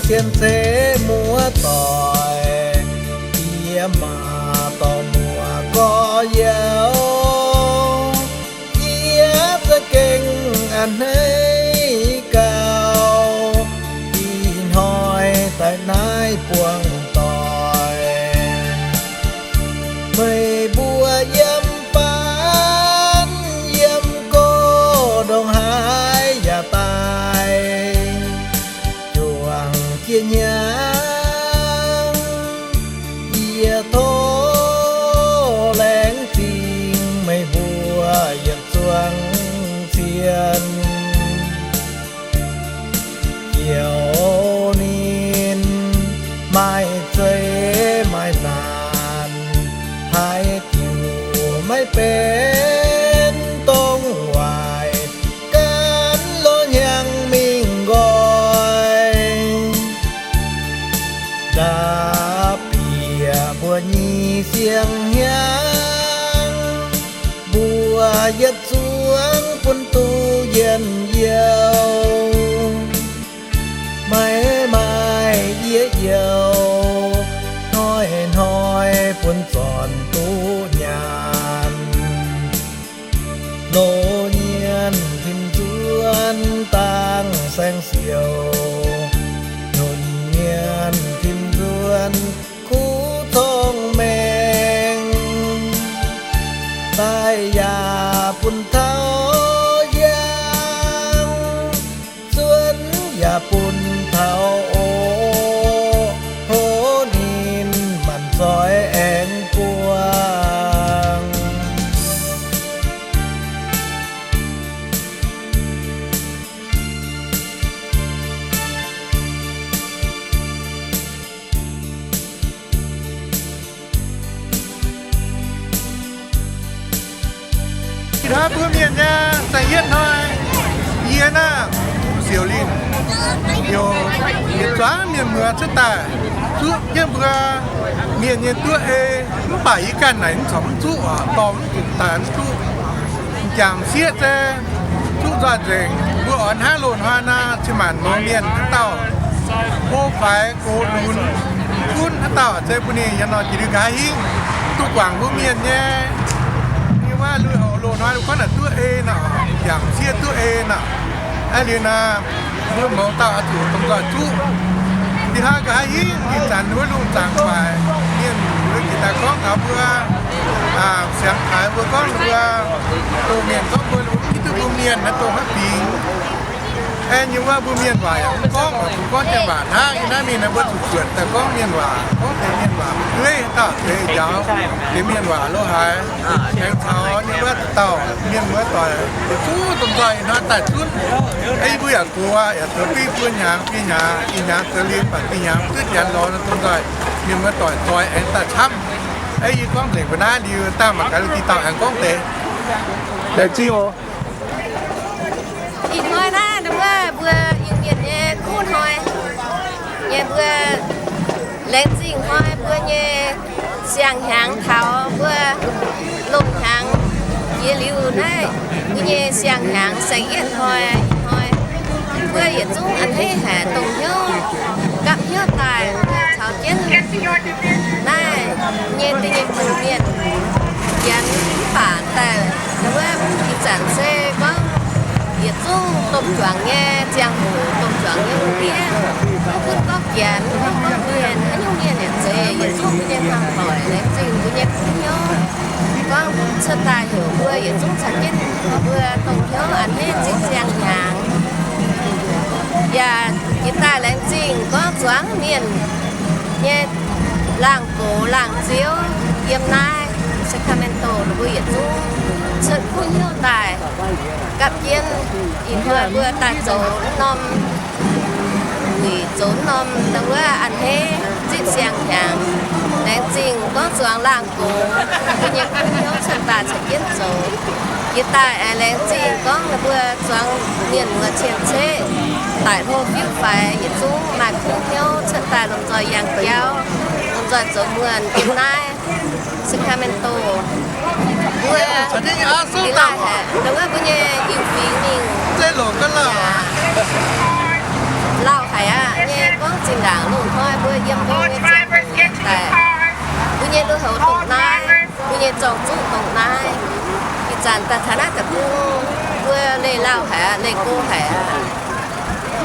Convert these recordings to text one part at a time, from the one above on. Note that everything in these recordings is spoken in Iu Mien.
Cien-ceqv muoz-doic, yie maaih dorh muoc gorx-youz, yie za'gengh a'hneiv gauh, ih hnoi daaih naaiv buangh doic. Meih mbuo yiem baan yiem go, ndongc haaix yaac daaih juangc jienv hnyangx. Yie tov laengz zingh meih mbuo yietc zuangx cien, joux ninh maaih zeiz maaih naanc, haaix diuc maiv benx dongh waaic, gan loz-hnyangx mingh nqoi. Ndapv bieqc mbuo nyei siang-hnyangx, mbuo yietc zuangx bun duqv njien-youh. Maiv maaih yie youh, hnoi-hnoi bun zornc duqv nyaanh. Loz-nyienz tim nzuonx dangh saeng-siouc, nunc nyienz tim nzuonx kuv cong-mengh. Daaih yaac bun taux hiaang, zuonx yaac bun taux oc. Hov ninh maanc zoih aengx buangh. Ih hnoi mbuo mienh nyei saeng-yietv hnoi, yie naaiv Siouc Linh heuc yietc zungv mienh muoz cuotv daaih zuqv jienv mbuo mienh nyei duqv ei. Mv baac yie ganh naaic mv corc mv zuqv oc, dorh mv zuqc daaih mv duqv. M'jangc m'sieqv se zuqv nzoih nzengc. Mbuo oix hnangv loz-hnoi nor, cin-maanc mouz mienh haaix dauh hlo faix gox lunx gunv haaix dauh se bun ninh yiem nor jiex liuz nqa'haav hingv duqv guangc mbuo mienh nyei. Yie wuov lui-houx loz-hnoi gorngv naaic duqv ei nor, m'jangc m'sieqv duqv ei nor. Aav liuz nor, mbuo mouz dauh oix zuqc dongh nzoih zuqv. Ih hnoi nqa'haav hingv ih zanc wuov lungh zaangc guaix mienh wuov jiex daaih gorngv taux mbuo siangx kaaix mbuo gorngv mbuo dongh mienh gorngv mbuo hiuv duqv mbuo mienh naaiv dongh haaix fingx. Aengx nyei wuov mbuo mienh waac yaac mv gorngv, mbuo gorngv janx waac hnangv. Ih naaiv mingh naaiv mbuo zuqc zuotc daaih gorngv mienh waac, gorngv deix mienh waac, dueiv dauh deix njaaux deix mienh waac lo haaix. Aengx caux nyei wuov dauh mienh muoz-doic yietc zungv dongh nzoih ih hnoi daaih zunv. Aengx yie mbuo yaac gox yaac zoux duqv buo hnyangx, fih hnyangx, ih hnyangx zoux liuz baac fih hnyangx duqv janx lorz nor dongh nzoih mienh muoz-doic zoix aengx daaih camv. Aengx yie gorngv nzengc mbuo naaiv liuz dangh mangc gaax lui-houx dauh aengx gorngv deix. Laengz zingh oc. Ih hnoi naaiv wuov mbuo Iu-Mienh nyei kuv hnoi, nyei mbuo laengz zingh hnoi mbuo nyei siang-hnyangx taux mbuo longc hnyangx jiex liuz naaiv mbuo nyei siang-hnyangx saeng-yietv hnoi, ih hnoi mbuo yietc zungv a'hneiv haic, dongh hnyouv gapv hnyouv daaih mbuo caux jienv naaiv nyei da'nyeic nyungc mienh janx mv baac daaih wuov ih zanc se gorngv yietc zungv domh juangc nyei ziangh hoc, domh juangc nyei hungh diev, mv gunv gorngv janx, mv gunv gorngv mienh, haaix nyungc mienh yaac zeiz, yietc zungv mbuo nyei hmuangv doic, laengz zingh mbuo nyei kuv hnyouv. Gorngv cuotv daaih heuc mbuo yietc zungv caux jienv mbuo dongh hnyouv a'hneiv zinh siang-hnyangx. Yaac jiex daaih laengz zingh gorngv zuangx mienh nyei laangh gox laangh ziouv yiem naaiv Sacramento, mbuo yietc zungv cuotv kuv hnyouv daaih gapv jienv. Ih hnoi mbuo daaih zoux norm wuic, zoux norm wuov a'hneiv zinh siang-hnyangx. Laengz zingh gorngv zuangx laangh gox mbuo nyei kuv hnyouv cuotv daaih caux jienv zoux. Jiex daaih aengx laengz zingh gorngv mbuo zuangx mienh muoz cien-ceqv daaih hlo fiuv faix, yietc zungv maaih kuv hnyouv cuotv daaih lomh nzoih yangh jauv, lomh nzoih zoux muonh yiem naaiv Sacramento. Mbuo lauh haic, dongh wuov mbuo nyei Iu-Fingx mingh lauh haic aqv nyei gorngv Zinh ndaangc loz-hnoi mbuo yiem mbuo nyei ziangh hoc daaih, mbuo nyei lui-houx dongh naaiv, mbuo nyei zorng-zuqv dongh naaiv. Ih zanc daaih taux naaiv deic-bung, mbuo leih lauh haic aqv, leih go haic aqv.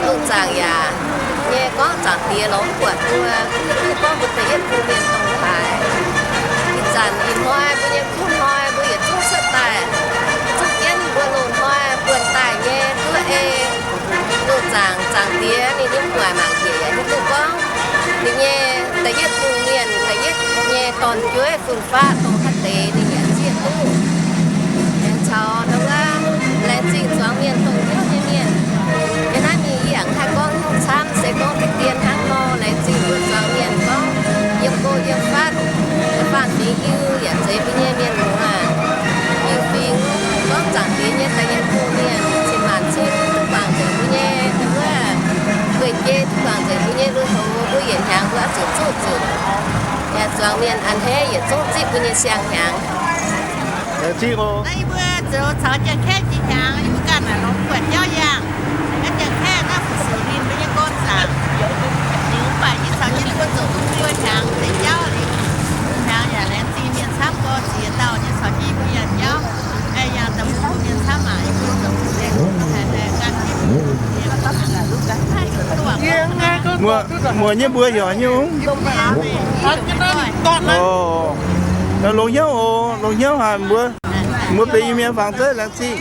Loz-zaangc yaac nyei gorngv Zaangc Diex lorz mv buatc mbuo, mv duqv gorngv mbuo da'yietv bung mienh dongh haaix. Ih zanc ih hnoi mbuo nyei kuv hnoi mbuo yietc zungv cuotv daaih, zungv jienv mbuo loz-hnoi buonc daaih nyei duqv ei. Loz-zaangc, Zaangc Diex ninh nyei gu'nguaaic mangc njiec yaac hiuv duqv gorngv ninh nyei da'yietv bung mienh, da'yietv nyei dorn-jueiv fun-faqv dongh haaix deix ninh yaac zieqv duqv. Aengx caux ndau wuov laengz zingh zuangx mienh dongh hnyouv nyei mienh. Yiem naaiv mingh yie yaac mv haih gorngv hnyouv camv, se gorngv deix dien hnangv nor. Laengz zingh mbuo zuangx mienh gorngv yiem go yiem fatv, faanh fingx Iu yaac zeiz mbuo nyei mienh muoz. Iu-fingx gorngv Zaangc Diex nyei da'yietv bung mienh cin-maanc cin duqv guangc nzengc mbuo nyei, wuov, guei-jei duqv guangc nzengc mbuo nyei lui-houx, mbuo yietc hnyangx mbuo oix zuqc zuqv zuqc. Yaac zuangx mienh a'hneiv yietc zungv zipv mbuo nyei siang-hnyangx. Naaiv yie mbuo zoux caux Janx-Kaeqv jiex hnyangx, yie mbuo ganh naaic lorz buatc jauv yangh. Naaiv Janx-Kaeqv naaiv fu-sux ninh mbuo nyei gorn zaangc. Ninh mv baac yie caux jienv ninh mbuo zoux duqv buo hnyangx deix jauv liuz, hnyangx yaac laengz zingh mienh camv gorx ziex dauh nyei caux jienv yie mbuo yangh jauv. Yangh da'hmz mienh camv maah, yie mbuo zoux duqv deix haic haic gan jienv. Muoz, muoz nyei mbuo heuc nyungc. Longx hnyouv oc, longx hnyouv haic mbuo. Mbuo benx Iu-Mienh fangx zeiv laengz zingh.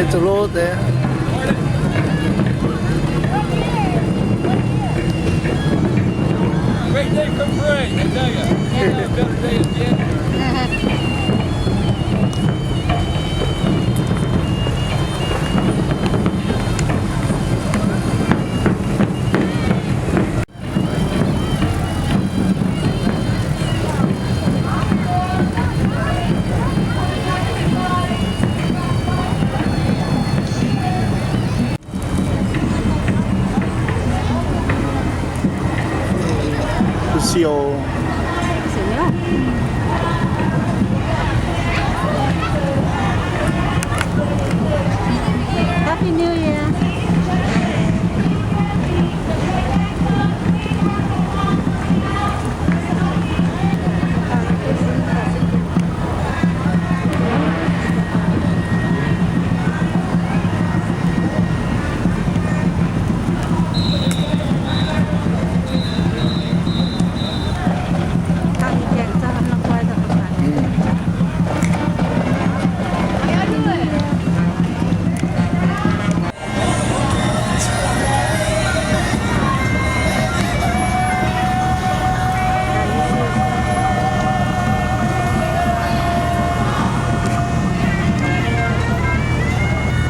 It's a road there. Great day for parade, I tell ya. Better day in January. Siou. Happy New Year.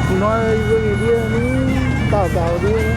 Hnoi yie mbuo nyei ndiev ni, dauh dauh ndiev.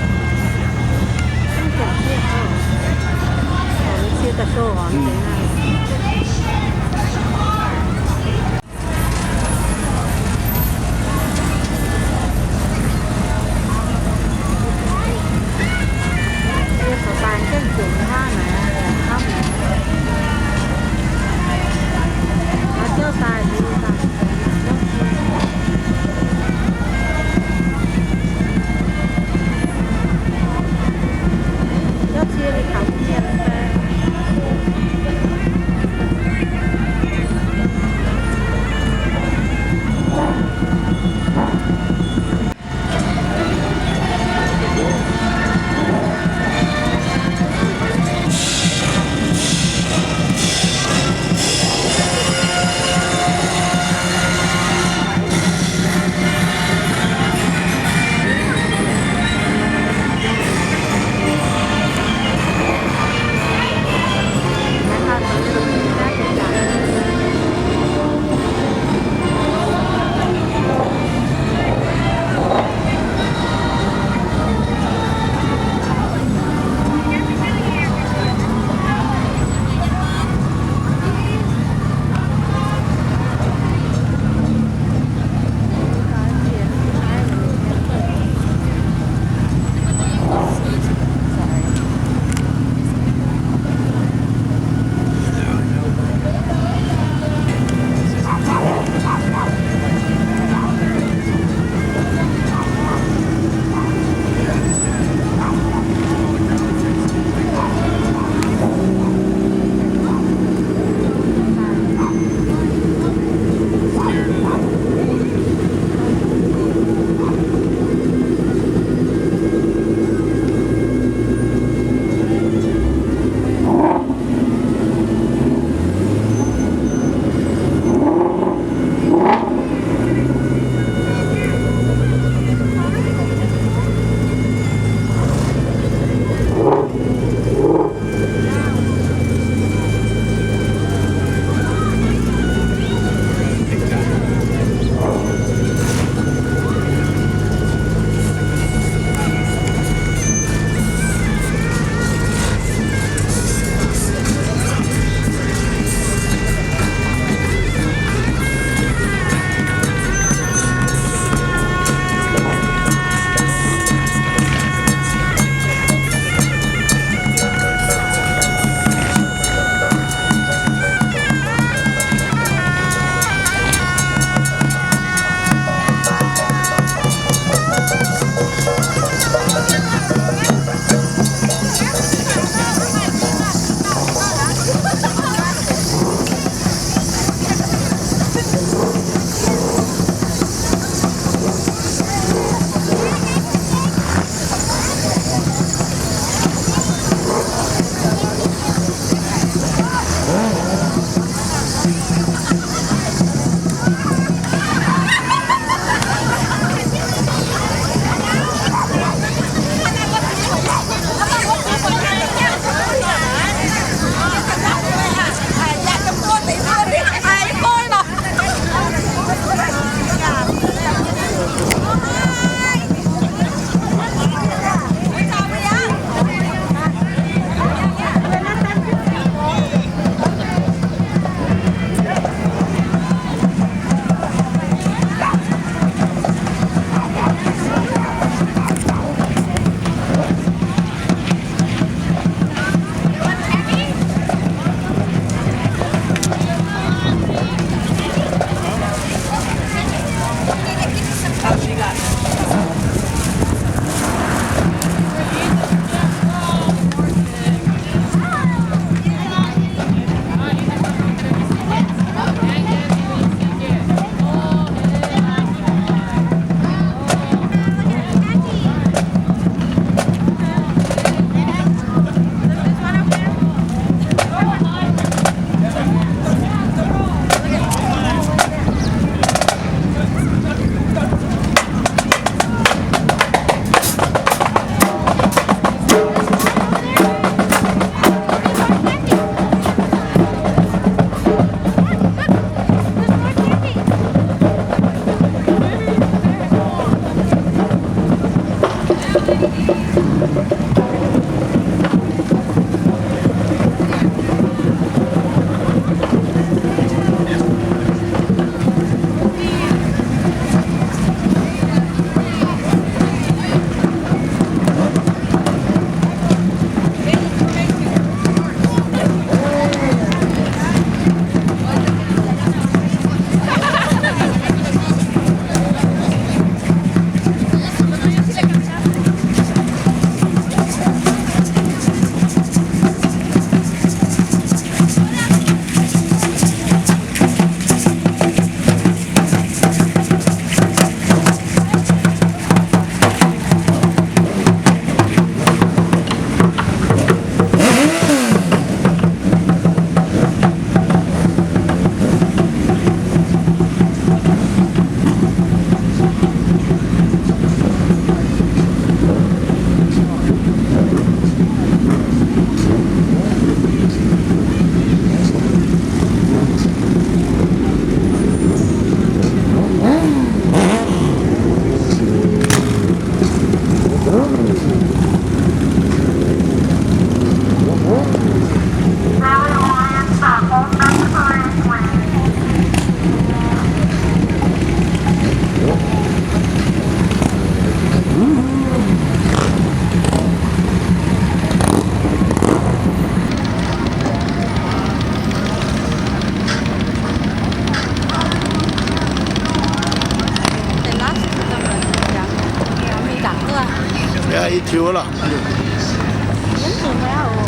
Tiux lorqc.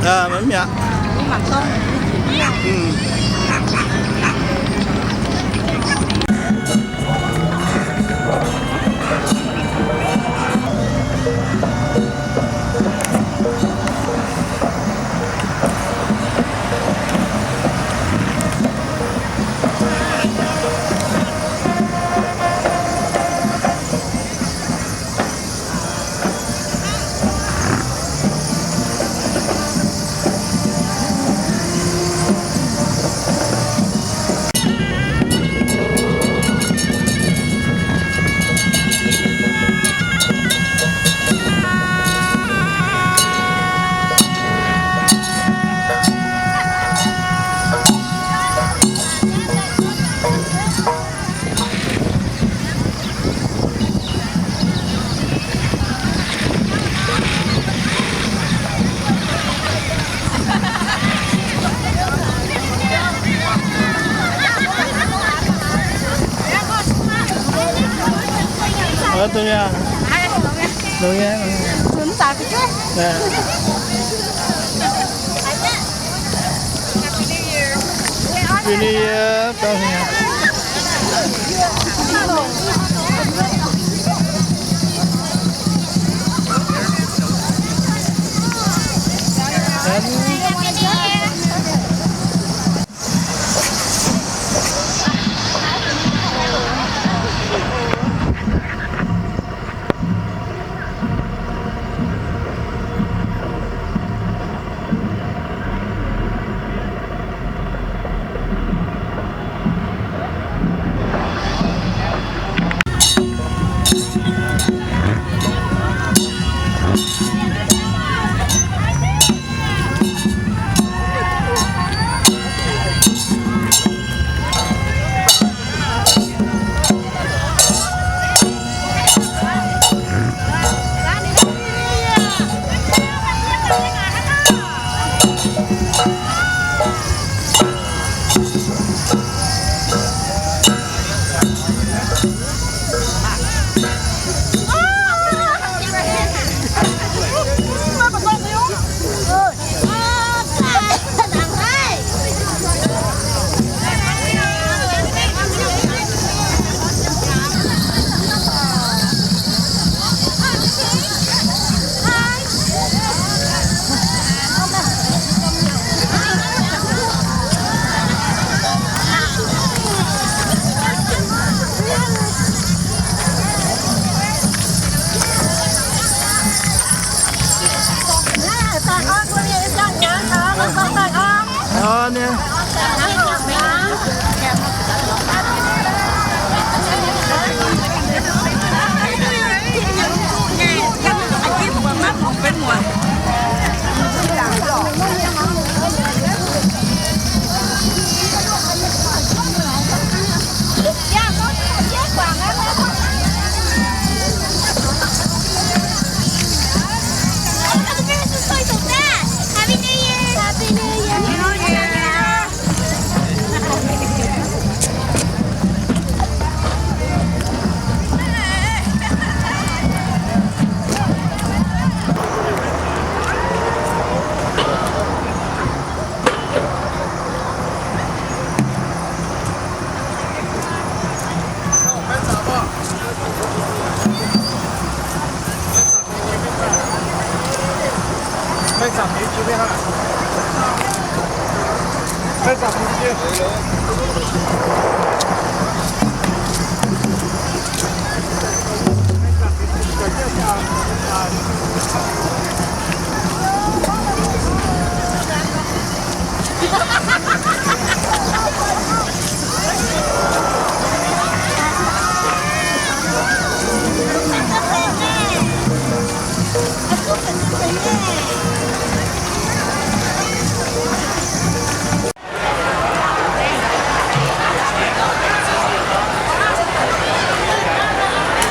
Mv mi'aqv.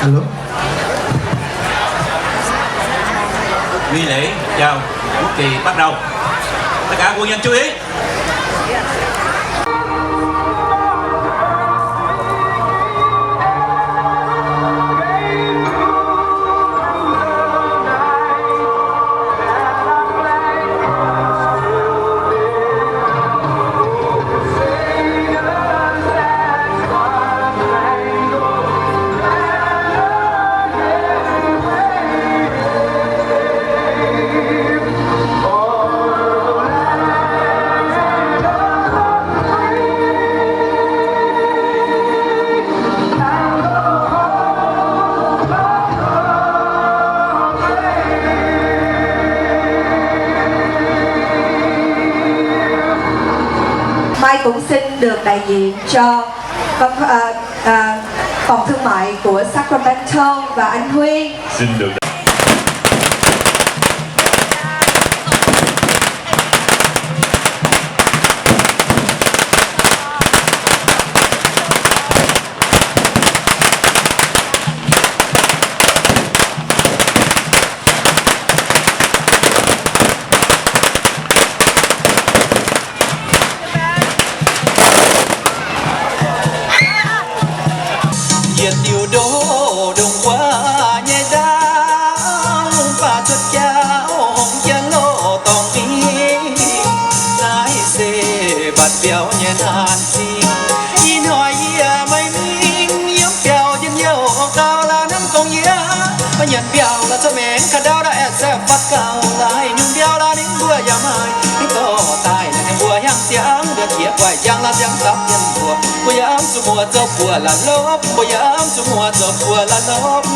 Alo. Nghi lễ chào quốc kỳ bắt đầu. Tất cả quân nhân chú ý. Cũng xin được đại diện cho văn, ờ, ờ, phòng thương mại của Sacramento và anh Huy. Xin được Yietc diuh ndoqv ndongc wuov nyei ndaauv, lungh baac cuotv jauv hungh jienv loz-dorngh mingh. Naaiv se mbatc mbiauz nyei naanc zingh. Ih hnoi yie meih mingh yiem biauv njien-youh gauh la'hnamv dongh yie. Maiv nyanc mbiauh la'cuotv maengx ka'ndau, da'aeqv, saeqv, fatv gauh la'haih nyungc mbiauh la'ningv mbuo yaac maaih. Mingh dorh daaih la'tengx mbuo hiaangx ziangx, mbuo jiex guaix njang la'ziangx dapv jienv mbuo. Mbuo yaac zuqc muoz zoux buoz la'lopv, mbuo yaac zuqc muoz zoux buoz la'lopv.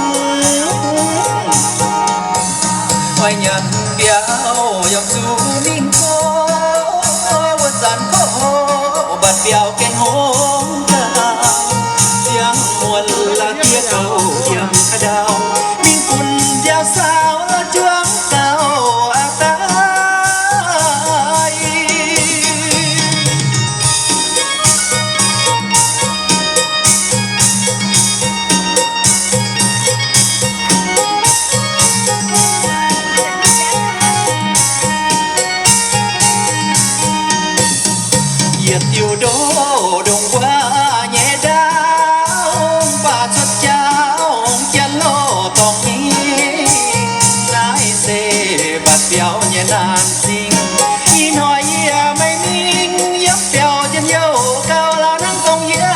Maiv nyanc mbiauh yaac zuqc mingh gorx, wuov zanc gorx mbatc mbiauh gengh hngongx gauh. Ziangh muonz la'diev kouv yiem ka'ndau, mingh bun nziaaux saaux la'juangv gauh aqc daaih. Yietc diuh ndoqv ndongc wuov nyei ndaauv, mv baac cuotv jauv hungh jienv loz-dorngh mingh. Naaiv se mbatc mbiauz nyei naanc zingh. Ih hnoi yie meih mingh yiem biauv njien-youh gauh la'hnamv dongh yie.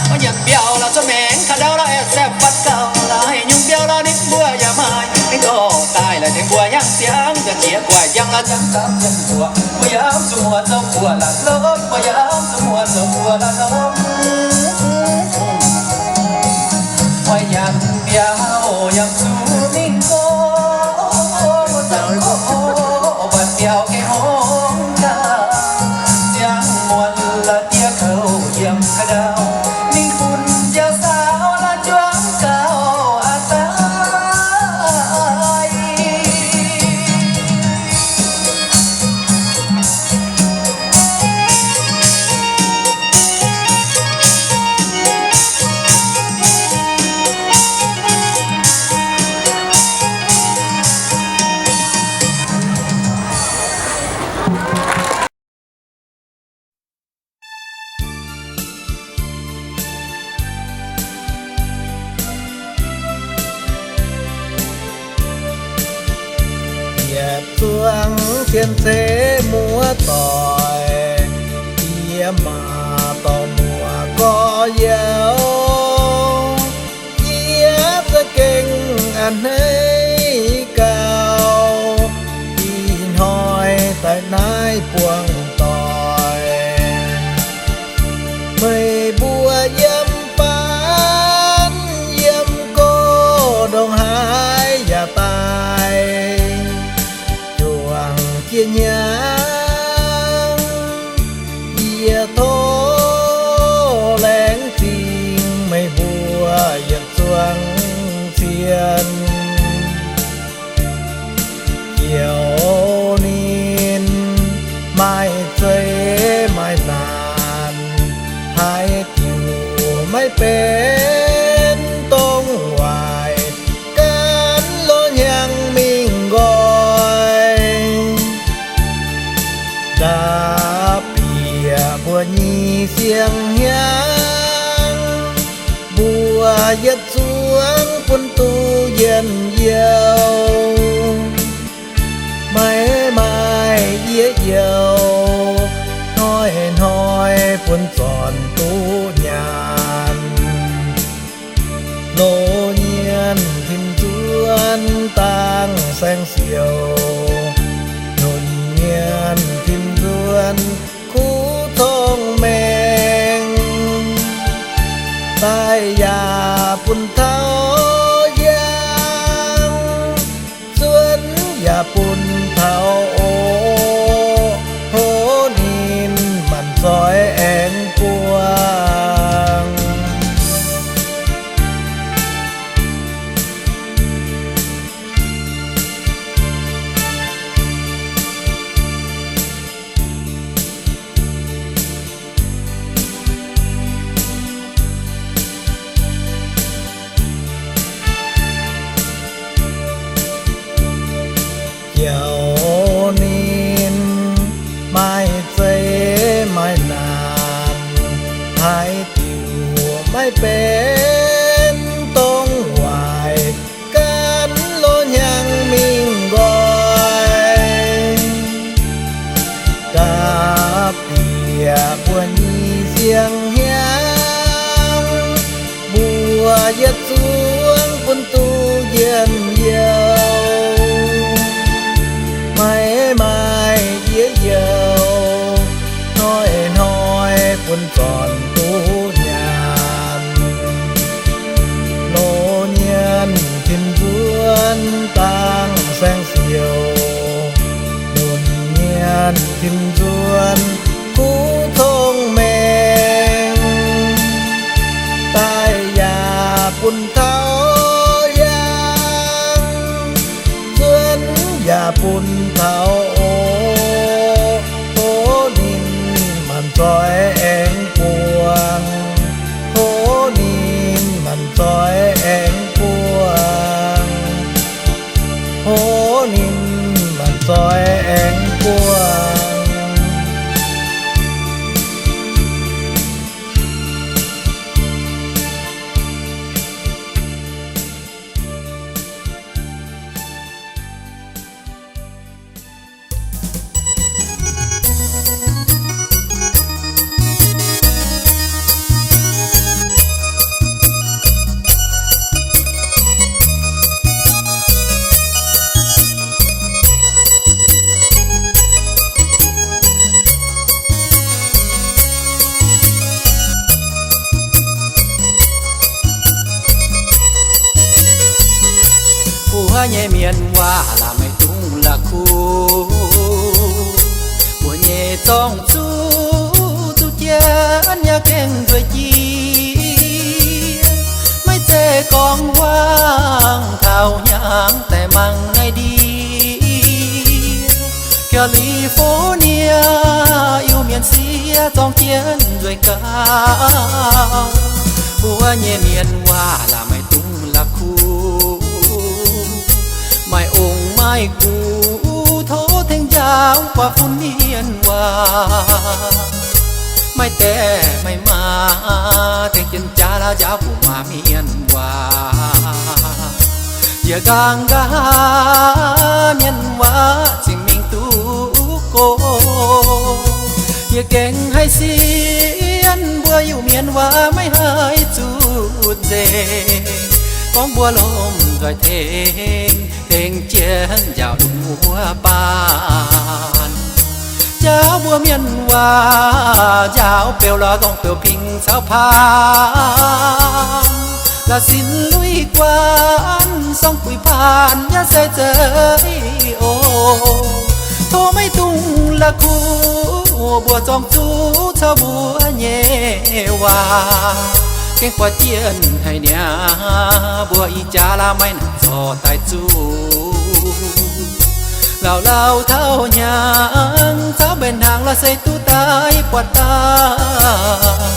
Maiv nyanc mbiauh la'cuotv maengx ka'ndau, da'aeqv, saeqv, fatv gauh la'haih nyungc mbiauh la'ningv mbuo yaac maaih. Mingh dorh daaih la'tengx mbuo hiaangx ziangx, mbuo jiex guaix njang la'ziangx dapv jienv mbuo. Mbuo yaac zuqc muoz zoux buoz la'lopv, mbuo yaac zuqc muoz zoux buoz la'lopv. Maiv nyanc mbiauh yaac zuqc mingh gorx, wuov zanc gorx mbatc mbiauh gengh hngongx gauh. Ziangh muonz la'diev kouv yiem ka'ndau, mingh bun nziaaux saaux la'juangv gauh aqc daaih. Yietc zuangx zien zeiv muoz-doic, yie maaih dorh muoz gorx-youz. Yie za'gengh a'hneiv gauh, ih hnoi daaih naaiv buangh doic. Meih mbuo yiem baan yiem go, ndongc haaix yaac daaih juangc jiex hnyangx. Yie tov laengz zingh meih mbuo yietc zuangx zien. Ziouc ninh maaih zeiz maaih naanc, haaix diuc maiv benx dongh waaic, gan lorz hnyangx mingh nqoi. Ndapv bieqc mbuo nyei siang-hnyangx, mbuo yietc zuangx bun duqv njien-youh. Maiv maaih yie youh, hnoi-hnoi bun zornc duqv nyaanh. Loz-nyienz tim nzuonx dangh saeng-siouc, nunc nyienz tim nzuonx kuv cong-mengh. Daaih yaac bun taux hiaangx, zuonx yaac bun taux oc. Hov ninh manc zoih aengx Maiv benx dongh waaic gan lorz hnyangx mingh nqoi. Da'bieqc mbuo nyei siang-hnyangx, mbuo yietc zungv bun duqv njien-youh. Maiv maaih yie youh, hnoi-hnoi bun zornc duqv nyaanh. Loz-nyienz tim nzuonx dangh saeng-siouc, lunx-nyienz tim nzuonx kuv cong-mengh. Daaih yaac bun taux yangh, zuonx yaac bun taux oc. Tov ninh maanc zoih aengx buangh, tov ninh maanc zoih aengx buangh, tov ninh maanc zoih aengx buangh. Mbuo nyei mienh waac laanh maiv dungx la'kuqv. Mbuo nyei zorng-zuqc duqv jienv yaac gengh nzueic jiex. Maiv zeiz gorngv wangc taux hnyangx daaih mangc naaiv ndie, California, Iu-Mienh sieqv zorng jienv nzueic gauh. Mbuo nyei mienh waac laanh maiv dungx la'kuqv. Maaih ong maaih gux tov tengx njaaux buatc fun mienh waac. Maaih die maaih maa tengx jienv jaax laaix njaaux buatc maa mienh waac. Yie nqaang nqa'haav mienh waac cingx mingh duqv gox. Yie gengh haih sienx mbuo Iu-Mienh waac maiv haih zuqc nzengc. Gorngv mbuo lomh nzoih tengx, tengx jienv njaaux lungh wuov baan. Njaaux mbuo mienh waac, njaaux beu lorz ndongc beu pingx caux paan. La'sinx lui-guaan, sorng buix paan yaac se zeiv oc. Tov maiv dungx la'kuqv mbuo zorng-zuqc caux mbuo nyei waac. Gengh buatc jienh haic niaa, mbuo ih jaax laaix maiv nangc zorqv daaih zuqc. Lauh lauh taux hnyangx caux mbenc hnaangx la'sic duqv daaih buatc dangh.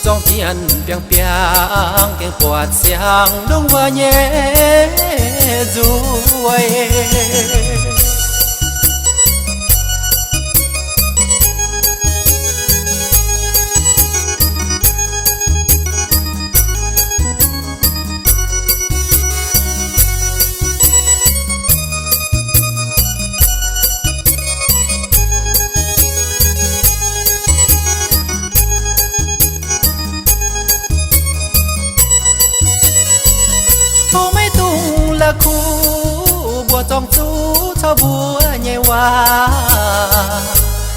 Zorng jienh biangh biangh gengh buatc siang-ndongh wuov nyei nzueic. Tov maiv dungx la'kuqv mbuo zorng-zuqc caux mbuo nyei waac.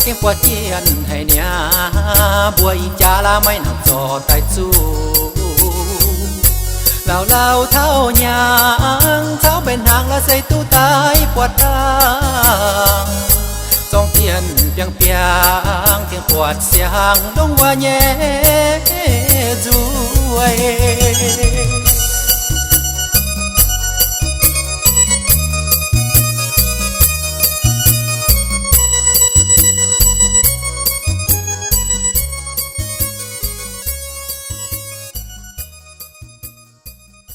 Gengh buatc jienh haic niaa, mbuo ih jaax laaix maiv nangc zorqv daaih zuqc. Lauh lauh taux hnyangx caux mbenc hnaangx la'sic duqv daaih buatc dangh. Zorng jienh biangh biangh gengh buatc siang-ndongh wuov nyei nzueic.